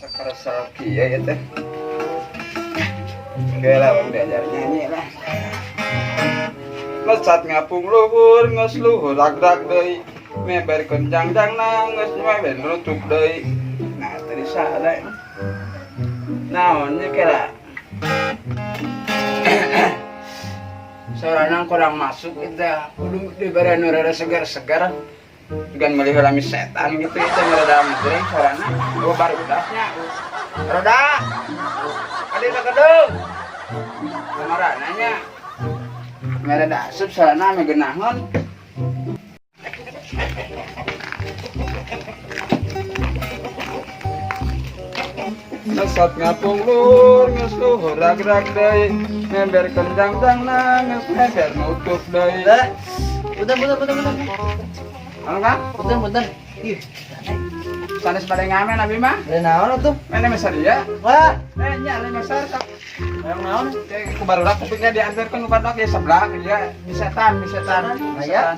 Sakarasa kieu ya teh. Oke lah, bang diajar nyanyi lah. Lesat ngapung luhur, geus luhur rag-rag deui. Meberkeun jangjangna, geus meber nutup deui. Nah, tadi salah. Naon nya kira? Sorana kurang masuk itu, kudu dibere nu rada segar-segar. Bukan meuli heula setan gitu itu rada ngejreng sorana. Oh, barudaknya. Roda. Adi ka kedung. Kamarana nya. Mere asup sorana ame geunahon. Lesat ngapung luhur, geus luhur rag-rag deui. Memberkeun jangjangna, geus meber nutup deui. Punten, punten, punten, punten. Anu Kang? Punten, punten. Ih, Sanes bade ngamen abi mah. ada naon atuh? Mana meser ieu? Wah, Eh nya lain meser sok. hayang naon? Teh ku barudak kupingnya diantarkeun ku barudak ya sebelah ya misetan misetan. Aya?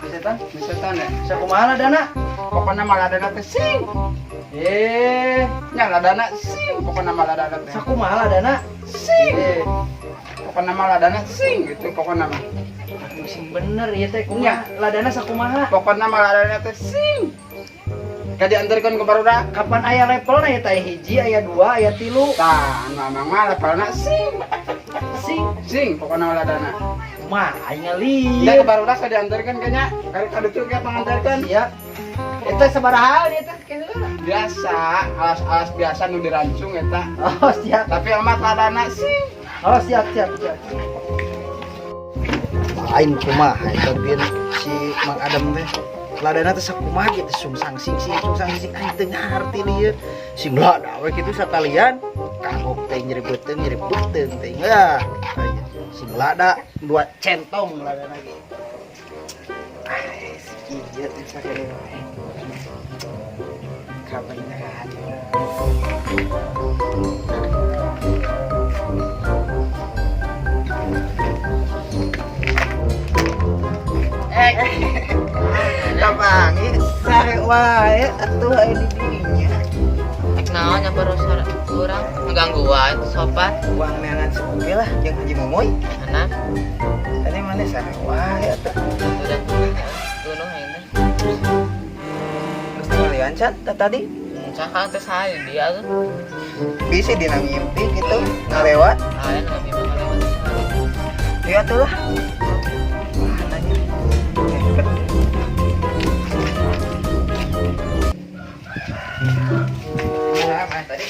Setan. Misetan ya. Sakumaha ladana? Pokokna mah ladana teh sing. Eh, Nya ladana sing, pokokna mah ladana teh. sakumaha ladana? Sing. Eh, Pokokna mah ladana sing gitu pokokna mah. atuh sing bener ieu teh kumaha? Ladana sakumaha? Pokokna mah ladana teh sing. Ka diantarkeun ku barudak. Kapan aya levelna ya teh hiji, aya dua, aya tilu? Tah, mamang mah levelna sing. Sing. Sing pokokna mah ladana. Mah aing Nya ngalieur. ke barudak ka diantarkeun kayaknya. Kali ka ditu ge pangantarkeun. Siap. Eta sabaraha ieu teh kayaknya? Biasa, alas-alas biasa nu dirancung eta. Oh, siap. Tapi amat ladana sing. Oh, siap, siap, siap. Lain kumaha eta bin si Mang Adam teh ladana teh sakumaha gitu sungsang sing sing sungsang sing aing teu ngarti lieu sing lada we kitu sakalian kagok teh nyeri beuteung teh ya sing lada dua centong ladana ge ah si ieu teh sakali wae kabeneran. Kapangi sare wae atuh aya di dinya. Rek naon nya baru urang ngeganggu wae teu sopan. Uang neangan sepuge lah jeung Haji Momoy. Mana? Tadi mana sare wae atuh. Udah tunduh aing teh. Geus tingalian can teh tadi. Saha teh saha di dia tuh. Bisi dina ngimpi gitu ngalewat. Aya nu mimpi mah ngalewat. Iya tuh lah. Wah, nanya. Mana tadi?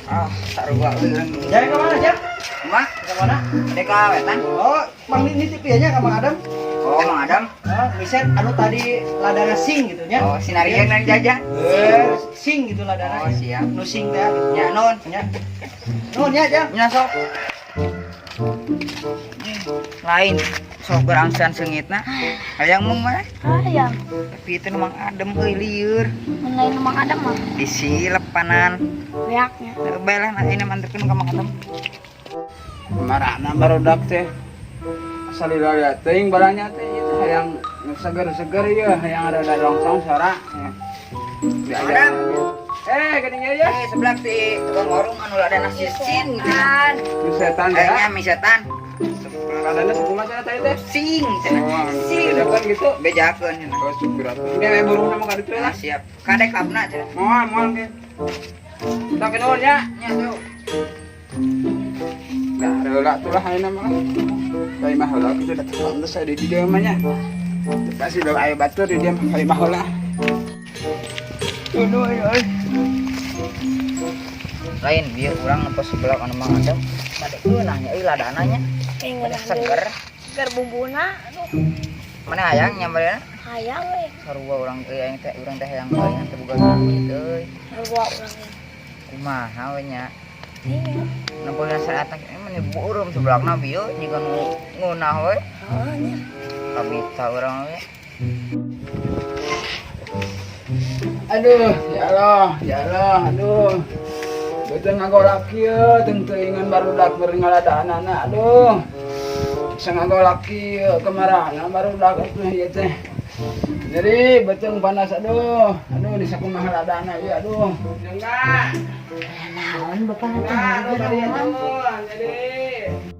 Ah, sarua eureun. Jangan ke mana, Jang? Mah, Ke mana? dek ka wetan. Oh, Mang ini nitip ieu nya ka Mang Adam. Oh, Mang Adam. Oh, miset anu tadi ladana sing gitu nya. Oh, sinarieun nang jajan. Eh, sing gitu ladana. Oh, siap. Nu sing teh gitu. Nya nun. Nya. Nuhun nya, Jang. Nya sok. Lain sok berangsan seungitna. Hayang mung mah. Hayang. Tapi itu Mang Adem euy lieur. Mun lain Mang Adam mah Disilepanan. beaknya. Bae lah nah ini manterkeun ka Mang Adam. Marana barudak teh. Asal lila teuing barangnya teh ieu teh hayang nu seger-seger ieu, hayang rada rongsong sora. Diajar. Eh, geuning ieu ya. Eh, sebelah ti tukang warung anu ladana sing kan. Nu setan Kayaknya ya. mi setan. Ladana sakumaha cenah tadi teh? Sing cenah. Oh, Sing. bejakeun gitu. Bejakeun cenah. Oh, syukur atuh. Ge buruhna mah ka ditu Nah, lah. siap. Kadek kapna cenah. Moal, moal ge. Tak nuhun ya. Nya tuh. Nah, heula tuh lah ayeuna mah. Kai mah heula kitu da pantes aya di dieu mah nya. Pasti udah aya batur di dieu mah kai mah heula. Aduh, euy. Lain bieu urang nempo sebelah anu Mang Adam. Bade keunah nya euy ladana nya. Aing Bade ngeunah seger. Seger bumbuna. Aduh, Mana hayang nya badena? hayang we. Sarua urang euy aing teh urang teh hayang euy teh boga duit euy. Sarua urang ge. Kumaha we nya? Iya. Nempo saat ini meni beureum sebelahna bieu jiga nu ngeunah we. Heeh nya. Kabita urang we. Aduh, ya Allah, ya Allah, aduh. Beuteung ngagolak kieu, teu teuingan barudak beureum ngaladaan aduh. Bisa ngagolak kieu kamarana barudak atuh ieu teh. Jadi beuteung panas, aduh. Aduh, di sakumaha ladana ieu, aduh. Enggak. Naon bapak Nah, aduh, tadi aduh. Jadi.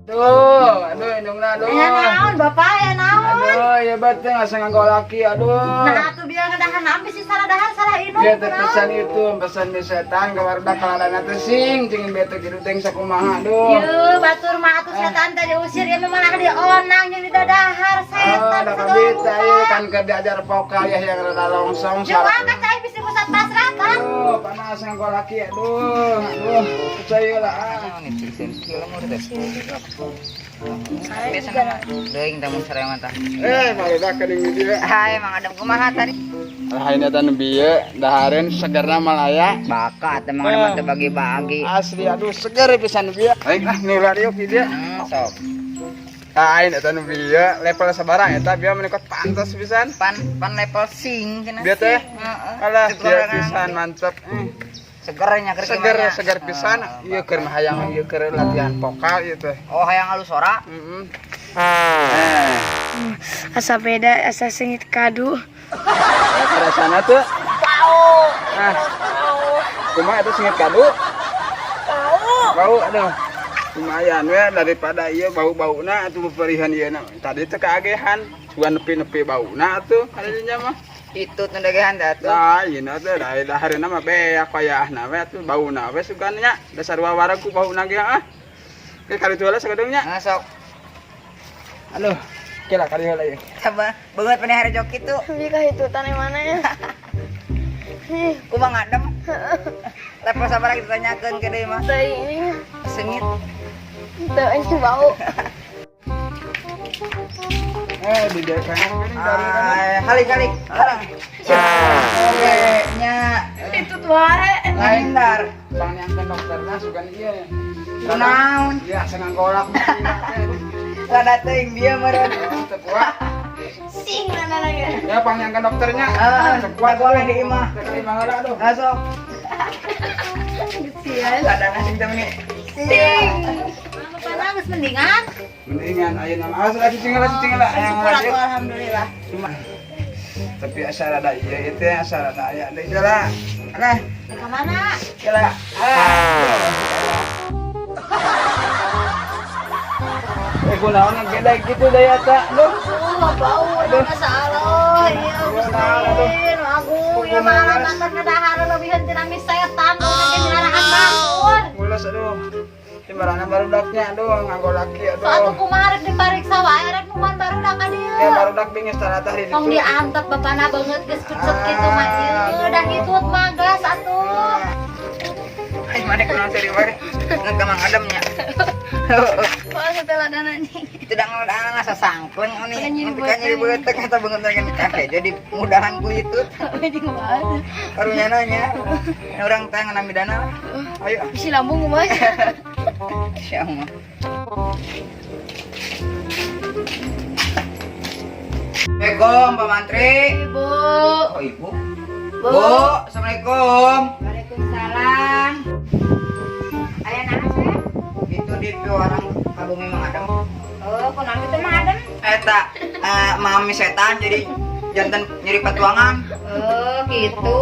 Tuh, aduh, indungna, aduh. Ya naon bapak, ya naon. Aduh, ya beuteung asa ngagolaki, aduh. Nah atuh biar ngadahan naon bisi salah dahar salah inum. Dia teh pesan itu, pesan di setan ka barudak kaladana teh sing cing bete kitu teh sakumaha, aduh. Yeuh, batur mah atuh setan teh diusir ya malah dionang jeung didadahar Ah, setan. da kabita ieu kan keur diajar vokal ya yang rada longsong. Jeung angkat cai bisi pusat pasrah kan. Aduh, panas ngagolaki, aduh. Aduh, percaya lah. Ah. Biasa nama. Deuing tamun sarema tah. Eh, barudak kening di dieu. Hai, Mang Adam kumaha tadi? Lah ini teh nu bieu dahareun segerna malaya. Bakat emang Adam teh bagi-bagi. Asli, aduh, seger pisan nu bieu. Aing ah nular yuk di dieu. Sok. Lain eta nu bieu level sabaraha eta bieu menikot pantas pisan. Pan pan level sing cenah. Bieu teh. Heeh. Alah, bieu pisan mantep. Seger nya keur Seger, seger pisan. Ieu keur mah hayang ieu keur latihan vokal ieu teh. Oh, hayang alus sora. Heeh. Eh, Asa beda, asa sengit kadu. Rasana tuh. Bau. Ah. Kumaha eta sengit kadu? Bau. Bau, aduh. Lumayan we daripada ieu bau-bauna atuh beperihan ieu na. Tadi teh kaagehan, cuman nepi-nepi bauna atuh kadinya mah. Itu nu dagehan teh atuh. Nah, ieu teh da dahareuna mah beak payahna we atuh bauna we sugan nya. Dasar wawarag ku bauna ge ah. Ke kali heula sakedeung nya. Nah, sok. Aduh, kira kali heula ieu. Coba beungeut maneh harejo kitu. Bi kahitutan mana ya? Kumaha ngadem? Level sabaraha kitu tanyakeun ke deui mah. Teuing. Sengit. Teu anjing bau. Eh, di dia kan geuning dari Ah, halik halik. Halang. Oke, nya. Itu wae. Lain Ngahindar. Bang yang ke dokterna sugan ieu. Kunaon? Ya, senang golak. Lada teuing dia meureun. Teu kuat. Sing mana lagi. Ya, pang yang ke dokternya. Ah, Teu kuat. boleh di imah. Teu terima heula aduh. Ah, sok. Sian. Ladana sing teh meni. Sing. Bapak geus mendingan? Mendingan ayeuna mah. Awas lagi cing lah cing lah. Hayang Syukur lagi. atuh alhamdulillah. Cuma tapi asa rada ieu ieu teh asa rada aya deui lah. Alah, Ka mana? kira. Ah. Eh, kunaon beda gitu daya ta. Duh. Oh, bau udah masalah. Iya, Gusti, agung ya malah mantan ngadahar lebihan tina mie setan, udah nyarahan batur. Mules aduh. Timbarana barudaknya aduh nganggo laki So atuh aduh. kumaha rek dipariksa wae rek numan barudak ka dieu. Ya barudak bingis taratah di Tong ditu. diantep bapana beungeut geus kucut kitu mah ieu dah hitut mah gas atuh. Ai maneh kunaon seri wae. Ngeun ka Mang Adam nya. Wah, setelah dana anjing. Itu dah ngeladana sasangkleng oni. Kan nyeri Nanti kan nyeri beuteung eta beungeut teh kafe. Jadi mudahan ku itu. Anjing kumaha. Karunya nya. Urang teh ngan dana lah. Ayo. Bisi lambung kumaha. Insyaallah. Assalamualaikum Pak Mantri. Ibu. Oh ibu. Bu. Bu, assalamualaikum. Waalaikumsalam. Aya naon saya? Itu di orang kabumi Mang Adam. Oh, kunaon kitu Mang Adam? Eta mami setan jadi jantan nyeri patuangan. Oh, gitu.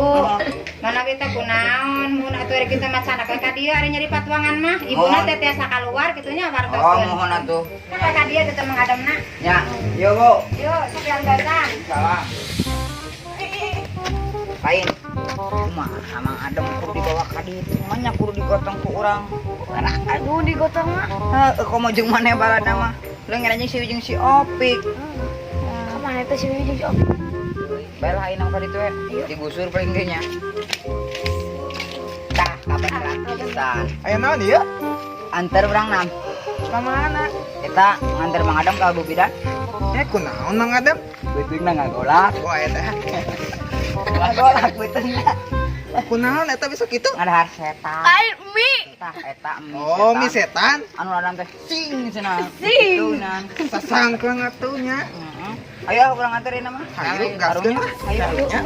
Mana kita kunaon mun atuh rek kita mah sanak ka dieu ari nyeri patuangan mah. Ibuna teh tiasa kaluar kitu nya Oh, wartoskeun. mohon atuh. Kan ka dieu teh Mang Adamna. Ya, yo Bu. Yo, sok yang datang. Salam. Lain. Kumaha Mang Adam kudu dibawa ka ditu, mah nya kudu digotong ku urang. Aduh digotong mah. Heuh, komo jeung maneh balada mah. Leungeun anjing si ujung si Opik. Ka mana teh si Ujung si Opik? Bae lah ayeuna ka ditu we. Digusur paling ge nya. Tah, kapan gratisan. Aya naon ieu? Antar urang nam. Ka mana? Kita nganter Mang Adam ka Bu Bidan. Eh kunaon Mang Adam? Beuteungna ngagolak. Wah eta. Ngagolak beuteungna. Kunaon eta bisa kitu? Ngadahar setan. Ai mie. Tah eta mie Oh, mie setan. Anu ladang teh sing cenah. Sing. Gitu, nah. Sasangkleng atuh nya. Heeh. Ayo urang anterin mah. Ayo, gaskeun lah. Ayo. Nya.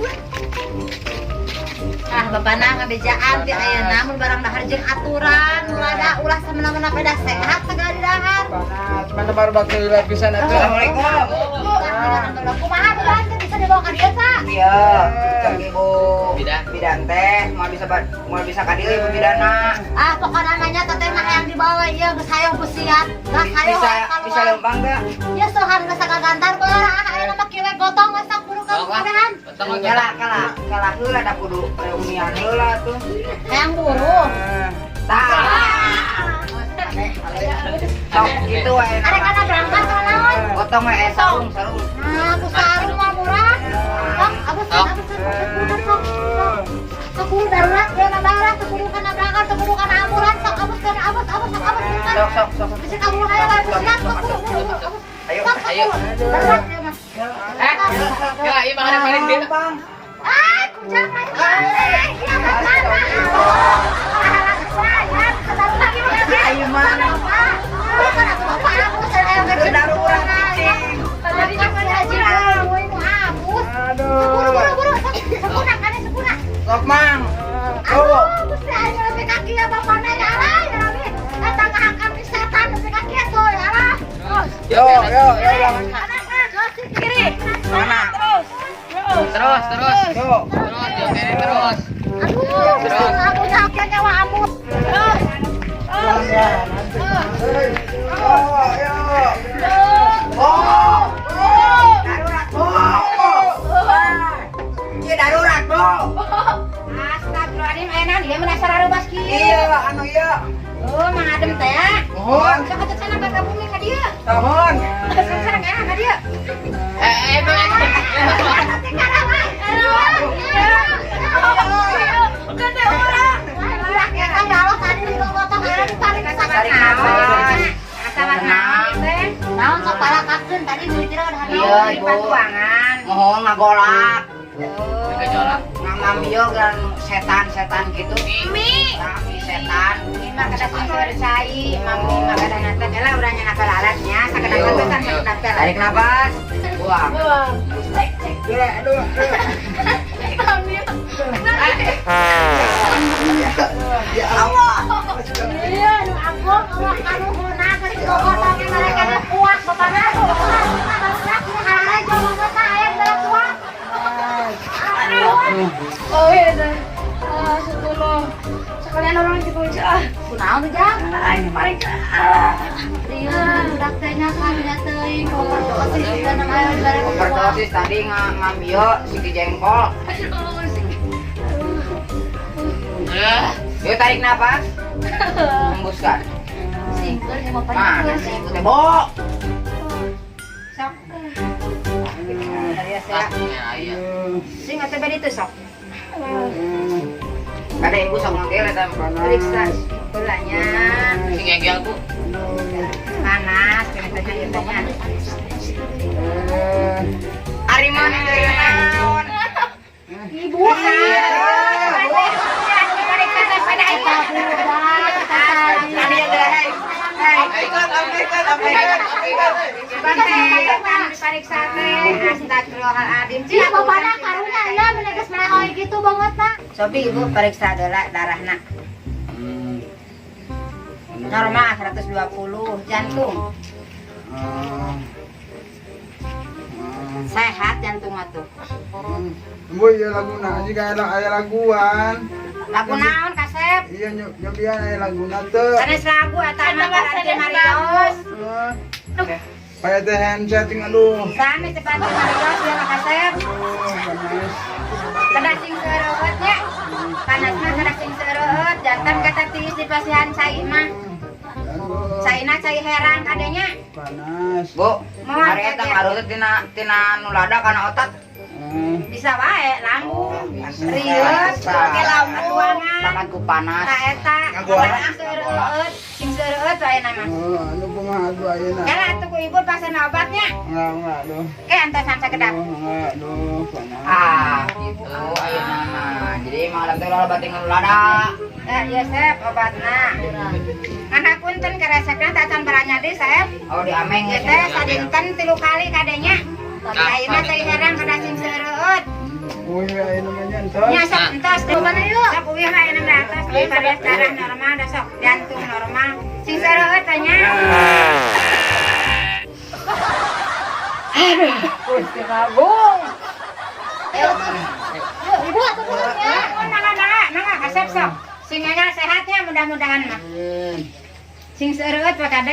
Ah, bapana ngabejaan ti ayeuna mun barang dahar jeung aturan, ulah da ulah samena-mena pada sehat segala di dahar. Panas, mana barudak teh pisan atuh. Assalamualaikum. Kumaha bapak teh bisa dibawa ka Iya, cek ibu Bidan. Bidan teh moal bisa ka dieu ibu bidana. Ah, pokoknya namanya teteh mah yang dibawa ieu geus hayoh busiat. Geus hayoh Bisa keluar. bisa lempang enggak? Ya sohan geus sagagantar bae ah ayeuna mah kieu we gotong we sok buru ka kabehan. Kalah kalah kalah heula da kudu reunian heula tuh. Hayang buru. Tah. Sok gitu wae. Ada kana berangkat kana naon? Gotong we sarung sarung. Nah, aku sarung mah murah. Sok, abusan, abusan, abusan, sok, sok. Sok buru darurat, dia mah darurat, sok buru kana berangkat, sok buru kana ambulan, sok abus kana abus, abus, sok abus buru kana. Sok sok sok. Bisa kabur hayo wae busiat, sok buru, buru, buru, abus. Ayo, Sok, sok ayo. buru. Darurat dia mah. Eh, ya, iya makan paling dia. Lempang. Ah, kujang ayo. Iya, mana? Ayo mana? Darurat cicing. Aduh. Sok Mang. Aduh, Gusti ayo lebih kaki ya bapaknya ya Allah, ya Rabbi. Eta ngahakan di setan lebih kaki ya tuh ya Allah. Terus. Yo yo yo. Kanan, terus kiri. Mana? Terus. Terus, terus. Yo. Terus, yo kene terus. Aduh, Gusti aku nyawa nyawa amut. Terus. Terus. Yo yo. Oh. Darurat, Bu. Iya darurat, Bu. Astagfirullahaladzim, aya naon ieu mun asa rarubas kieu. Iya, anu iya. Oh, Mang Adem teh ya. Mohon. Sok atuh sana ka bumi ka dieu. Mohon. Sok sana ka dieu. Eh, eh, eh. Tarik nafas. Asal naon teh? Naon sok parakakeun tadi duitna kan Iya, Ibu. Patuangan. Mohon ngagolak. Gejolak. Ngamamio kan setan-setan gitu. Mi. Kami setan. Mi mah kada sing seueur cai, mami mah kada nata kela urang nya nakal alatnya, sakedap teh sakedap teh. Tarik nafas. Buang. Aduh, aduh. Ya Allah. Iya, nu agung Allah kaluhurna geus digogotong mereka teh kuat bapana. Barudak nu harajo banget aya berak kuat. Aduh. Oh iya dah. Ah, sepuluh. Sekalian orang dikunci ah. Kunaon tuh, Jang? Mari. Iya, budak teh nya karunya teuing overdosis juga namanya dibere kuat. Overdosis tadi ngamio siki jengkol. Aduh, sing. Yuk tarik nafas. Hembuskan. Singkeun jeung bapana. Mana sih ibu teh, Bo? Sok. Ah, ya, iya. Sing atuh bari teu sok. Kada ibu sok ngagel eta mah. Periksa tulanya. Sing ngegel, Bu. Panas, kena tanya tanya. Ari mana deui naon? Ibu. Tadi ada hei. Hei, ikut, ikut, ikut, ikut. Diperiksa teh, astagfirullahaladzim. Iya, bapana karunya iya menegas melehoy gitu banget nak. Sobi ibu periksa dulu darahna. Normal 120, jantung. Sehat jantung mah tuh. Bu, iya laguna aja kayak aya laguan. Lagu naon kasep? Iya nyobian aya laguna teu. Sanes lagu eta mah paranti marios. Kayak teh handset aduh. Sanes paranti marios ya mah kasep. Aduh, panas. Kedah sing seureut nya. Panasna kedah sing seureut, jantan kata tiis di pasihan cai mah. Aduh, Caina cai herang kadenya. panas. Bu, Moal ari eta ngaruh teh tina tina nu lada kana otak. Bisa wae lambung. Rieut, Bisa. ke lambung. Makan ku panas. Tah eta, Ngagolak. sing seureut, sing seureut wae nama. Oh, anu kumaha atuh ayeuna? Kala atuh ku ibu pasien obatnya. Enggak, enggak, aduh. Ke antosan sakedap. Aduh, enggak, aduh, panas. Ah, gitu ayeuna mah. Jadi Mang Adam teh ulah bating nu lada. Eh, iya sep obatna. Anak punten karesepna teh acan baranya deui sep. Oh, diameng Ieu teh sadinten 3 kali kadenya. Ayeuna teh herang kada sing seureut. Uy, ayeuna mah nya entos. Nya sok entos teh. Sok uih mah 600 deui pada darah normal dah sok jantung normal. Sing seureut teh nya. Gusti Agung. Ayo atuh. Yuk, ibu atuh nuhun ya. Oh, mangga mangga mangga kasep sok. Sing enggal sehatnya mudah-mudahan mah. Sing seureut we kade.